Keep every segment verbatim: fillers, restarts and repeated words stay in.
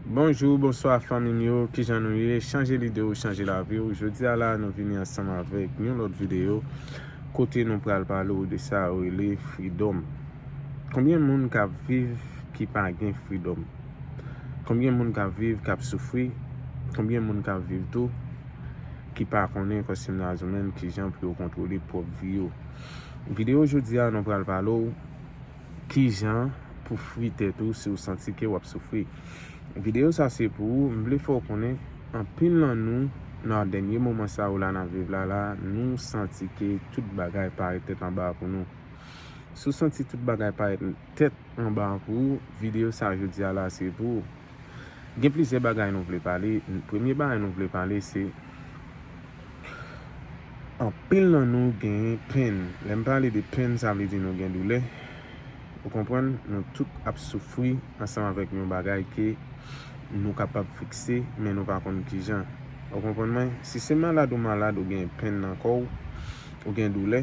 Bonjou, bonswa fanmi m yo, kijan nou ye? Chanje lide w, chanje lavi w. Jodi a la, nou vini ansanm avèk yon lòt videyo kote nou pral pale w de sa yo rele freedom. Konbyen moun k ap viv ki pa gen freedom? Konbyen moun k ap viv k ap soufri? Konbyen moun k ap viv tou ki pa konnen kòm si m ta di w menm kijan pou yo kontwole pwòp vi yo? Videyo jodi a, nou pral pale w kijan pou fri tèt ou si w santi ke w ap soufri. Videyo sa se pou ou, m vle fè w konnen anpil nan nou nan dènye moman sa yo la n ap viv la la, nou santi ke tout bagay parèt tèt anba pou nou. Si w santi tout bagay parèt tèt anba pou ou, videyo sa jodi a la se pou ou. Gen plizyè bagay nou vle pale. Premye bagay nou vle pale se anpil nan nou genyen penn. Lè m pale de penn, sa vle di nou gen doulè. Ou konprann? Nou tout ap soufri ansanm avèk yon bagay ke nou kapab fikse, men nou pa konn kijan. Ou konprann mwen? Si se malad ou malad, ou gen penn nan kò w, ou gen doulè,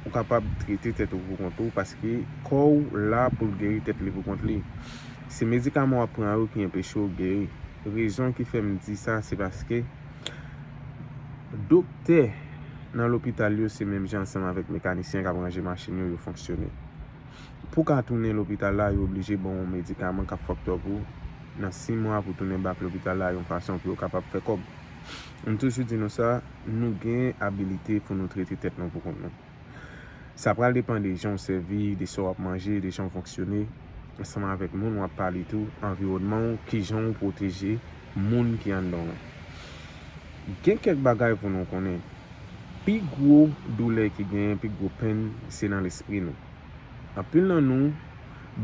ou kapab trete tèt ou pou kont ou, paske kò w la pou l geri tèt li pou kont li. Se medikaman w ap pran yo ki anpeche w geri. Rezon ki fè m di sa, se paske doktè nan lopital yo se menm jan ansanm avèk mekanisyen k ap ranje machin yo, yo fonksyone. Pou w ka tounen lopital la, yo oblije ban w yon medikaman k ap fòk tòp ou nan sis mwa pou w tounen bak lopital la yon fason pou yo kapab fè kòb. M toujou di nou sa, nou gen abilite pou nou trete tèt nou pou kont nou. Sa pral depann de jan w sèvi, de sa w ap manje, de jan w fonksyone, ansanm avèk moun w ap pale tou, anviwònman w, kijan w pwoteje moun ki anndan w lan. Gen kèk bagay pou nou konnen. Pi gwo doulè ki genyen, pi gwo penn, se nan lespri nou. Anpil nan nou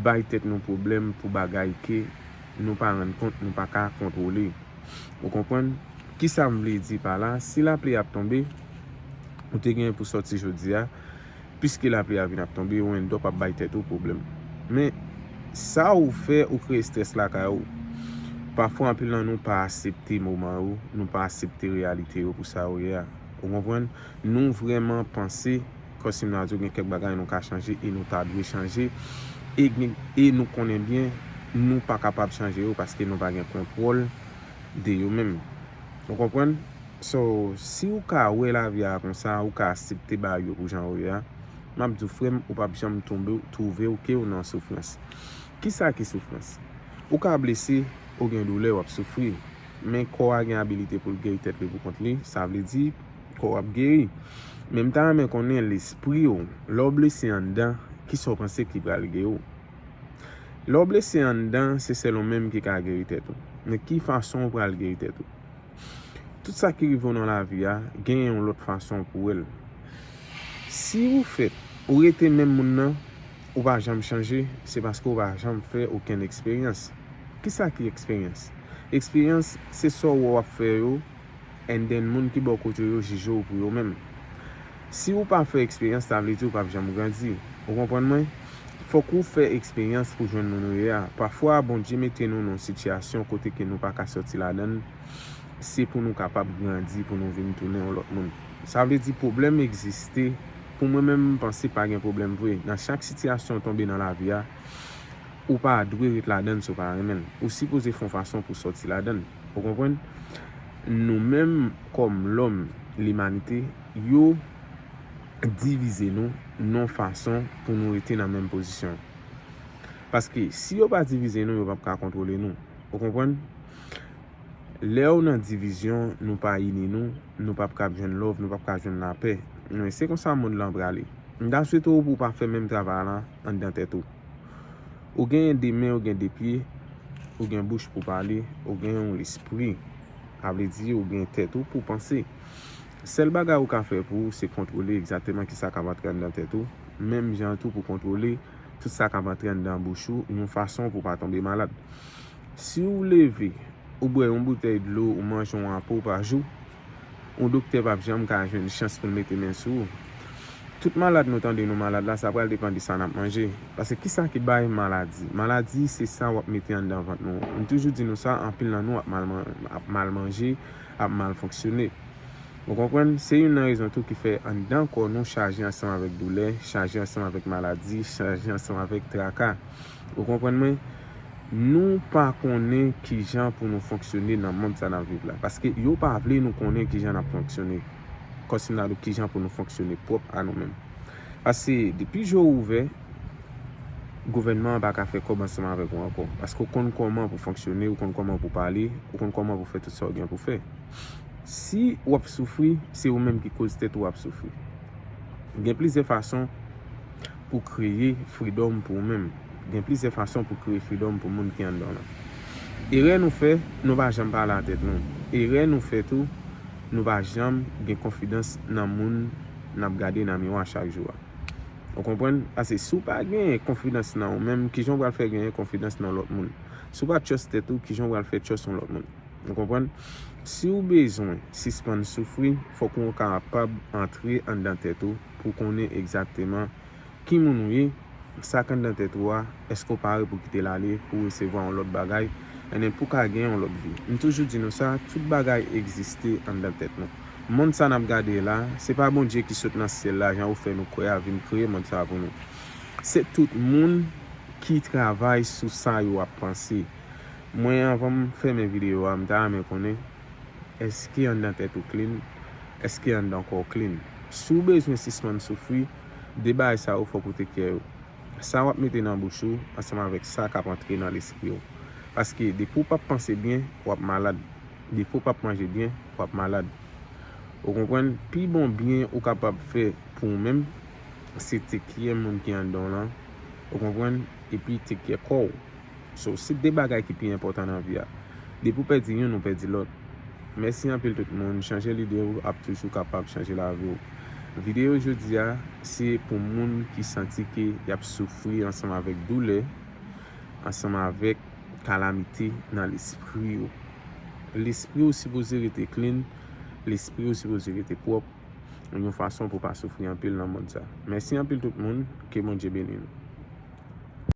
bay tèt nou pwoblèm pou bagay ke nou pa rann kont, nou pa ka kontwole. Ou konprann? Kisa m vle di pa la? Si lapli ap tonbe, ou te genyen pou sòti jodi a, piske lapli a vin ap tonbe, ou endòp ap bay tèt ou pwoblèm. Men, sa ou fè, ou kreye estrès lakay ou. Pafwa, anpil nan nou pa aksepte moman yo, nou pa aksepte reyalite yo pou sa yo ye a. Ou konprann? Nou vrèman panse kòm si m ta di w gen kèk bagay nou ka chanje e nou ta dwe chanje. E gen, e nou konnen byen, nou pa kapab chanje yo paske nou pa gen kontwòl de yo menm. Ou konprann? So, si w ka wè lavi a konsa, ou ka aksepte bagay yo pou jan yo ye a, m ap di w, frè m, ou p ap janm tonbe, twouve w ke w nan soufrans. Kisa ki soufrans? Ou ka blese, ou gen doulè, w ap soufri. Men kò a gen abilite pou l geri tèt li pou kont li, sa vle di, kò w ap geri. Men m ta renmen konnen lespri w, lè w blese anndan, kisa w panse ki pral geri w? Lè w blese anndan, se sèl ou menm ki ka geri tèt ou. Men ki fason w pral geri tèt ou? Tout sa ki rive w nan lavi a, genyen yon lòt fason pou w wè l. Si ou fèt, ou rete menm moun nan, ou pa janm chanje, se paske ou pa janm fè okenn eksperyans. Kisa ki eksperyans? Eksperyans, se sa w wè w ap fè yo, and then moun ki bò kote w yo jije w pou yo menm. Si ou pa fè eksperyans, sa vle di ou p ap janm grandi. Ou konprann mwen? Fòk ou fè eksperyans pou jwenn moun ou ye a. Pafwa, Bondye mete nou nan yon sitiyasyon kote ke nou pa ka sòti ladan l. Se pou nou kapab grandi, pou nou vin tounen yon lòt moun. Sa vle di pwoblèm egziste. Pou mwen menm, m panse pa gen pwoblèm vre. Nan chak sitiyasyon w tonbe nan lavi a, ou pa dwe ret ladan l si w pa renmen l. Ou sipoze fè yon fason pou w sòti ladan l. Ou konprann? Nou menm, kòm lòm, limanite, yo divize nou nan yon fason pou nou rete nan menm pozisyon. Paske si yo pa divize nou, yo p ap ka kontwole nou. Ou konprann? Lè w nan divizyon, nou pa ini nou, nou p ap ka jwenn love, nou p ap ka jwenn lapè. Men se konsa mond lan prale. M ta swete w pou w pa fè menm travay la anndan tèt ou. Ou genyen de men, ou gen de pye, ou gen bouch pou pale, ou gen yon lespri. Sa vle di ou gen tèt ou pou panse. Sèl bagay ou ka fè pou ou, se kontwole egzakteman kisa k ap antre anndan tèt ou, menm jan tou pou kontwole tout sa k ap antre anndan bouch ou, yon fason pou w pa tonbe malad. Si w leve, ou bwè yon boutèy dlo, ou manje yon apò pa jou, yon doktè p ap janm ka jwenn chans pou l mete men sou ou. Tout malad nou tande nou malad la, sa pral depann de sa n ap manje. Paske kisa ki bay maladi? Maladi se sa w ap mete anndan vant nou. M toujou di nou sa, anpil nan nou ap mal man-, ap mal manje, ap mal fonksyone. Ou konprann? Se youn nan rezon tou ki fè anndan kò nou chaje ansanm avèk doulè, chaje ansanm avèk maladi, chaje ansanm avèk traka. Ou konprann mwen? Nou pa konnen kijan pou nou fonksyone nan mond sa n ap viv la. Paske yo pa vle nou konnen kijan n ap fonksyone. Kòm si m ta di w kijan pou nou fonksyone pwòp a nou menm. Paske depi je w ouvè, gouvènman an pa ka fè kòb ansanm avèk ou ankò. Paske w konn kòman pou fonksyone, ou konn kòman pou pale, ou konn kòman pou fè tout sa w gen pou fè. Si w ap soufri, se ou menm ki koz tèt ou ap soufri. Gen plizyè fason pou kreye freedom pou ou menm. Gen plizyè fason pou kreye freedom pou moun ki anndan w lan. Erè nou fè, nou pa janm pale a tèt nou. Erè nou fè tou, nou pa janm gen konfidans nan moun n ap gade nan miwa chak jou a. Ou konprann? Paske si w pa genyen konfidans nan ou menm, kijan w pral fè genyen konfidans nan lòt moun? Si w pa trust tèt ou, kijan w pral fè trust yon lòt moun? Ou konprann? Si w bezwen sispann soufri, fòk ou kapab antre anndan tèt ou pou w konnen egzakteman ki moun ou ye, sa k anndan tèt ou a, èske w pare pou kite l ale, pou w resevwa yon lòt bagay, ebyen pou w ka gen yon lòt vi. M toujou di nou sa, tout bagay egziste anndan tèt nou. Mond sa n ap gade la, se pa Bondye ki sot nan syèl la, jan yo fè nou kwè a, vin kreye mond sa pou nou. Se tout moun ki travay sou sa yo ap panse. Mwen, anvan m fèmen videyo a, m ta renmen konnen, èske anndan tèt ou clean? Èske anndan kò w clean? Si w bezwen sispann soufri, de bagay sa yo fòk ou take care yo. Sa w ap mete nan bouch ou, ansanm avèk sa k ap antre nan lespri w. Paske depi w p ap panse byen, w ap malad. Depi w p ap manje byen, w ap malad. Ou konprann? Pi bon byen ou kapab fè pou ou menm, se take care moun ki anndan w lan. Ou konprann? Epi take care kò w. So, se de bagay ki pi enpòtan nan vi a. Depi w pèdi youn, ou pèdi lòt. Mèsi anpil tout moun. Chanje lide w ap toujou kapab chanje lavi w. Videyo jodi a, se pou moun ki santi ke y ap soufri ansanm avèk doulè, ansanm avèk kalamite nan lespri w. Lespri w sipoze rete clean, lespri w sipoze rete pwòp, yon fason pou w pa soufri anpil nan mond sa. Mèsi anpil tout moun, ke Bondye beni nou.